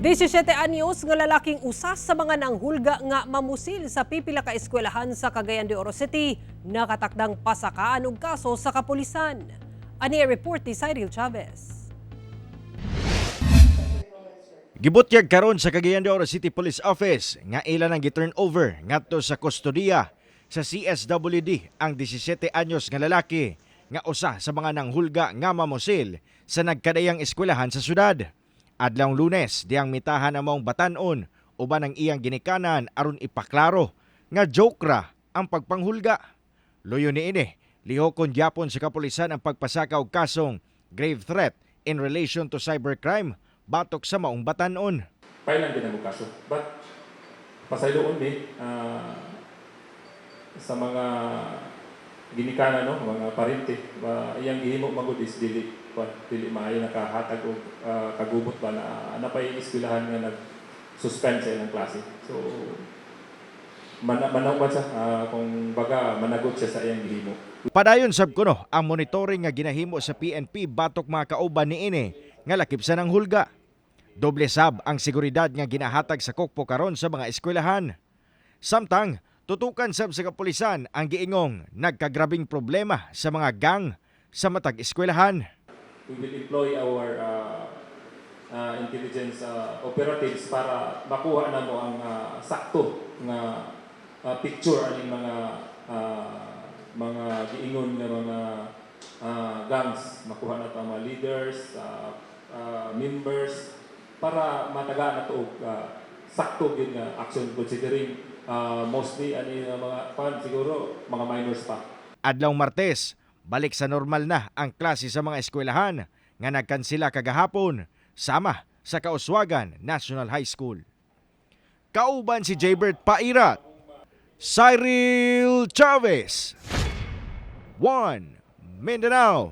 17 anyos nga lalaking usa sa mga nanghulga nga mamusil sa pipila ka eskwelahan sa Cagayan de Oro City nakatakdang pasakaan og kaso sa kapulisan. Ani ang report ni Cyril Chavez. Gibutyag karon sa Cagayan de Oro City Police Office nga ila nang gi-turn over ngadto sa kustodiya sa CSWD ang 17 anyos nga lalaki nga usa sa mga nanghulga nga mamusil sa nagkadayang eskwelahan sa syudad. Adlawng Lunes, diyang mitahan ang maong batan-on uban ang iyang ginikanan aron ipaklaro nga joke ra ang pagpanghulga. Luyo niini, lihokon gyapon sa kapulisan ang pagpasaka og kasong grave threat in relation to cybercrime batok sa maong batan-on. File lang din ang kaso. But pasayloon ni sa mga ginikanan, no, mga parente ba, iyang gihimo magud is dili pa dili maayo, nakahatag og kagubot ba na napay eskwelahan nga nag suspend sa ilang klase. So manaw siya, kung baga managot siya sa iyang gihimo. Padayon sab kuno ang monitoring nga ginahimo sa PNP batok mga kauban niini nga lakip sa nanghulga. Doble sab ang seguridad nga ginahatag sa KOCPO karon sa mga eskwelahan. Samtang tutukan sab sa kapulisan ang giingong nagkagrabing problema sa mga gang sa matag eskwelahan. We will employ our intelligence operatives para makuha namo ang sakto nga picture aning mga giingon nga mga gangs, makuha nato ang mga leaders, members, para matagaan nato og sakto gyud nga action, considering mostly ani nga mga pan siguro mga minors pa. Adlaw Martes, balik sa normal na ang klase sa mga eskwelahan nga nagkansela kagahapon sama sa Kauswagan National High School. Kauban si Jaybert Pairat, Cyril Chavez, 1 Mindanao.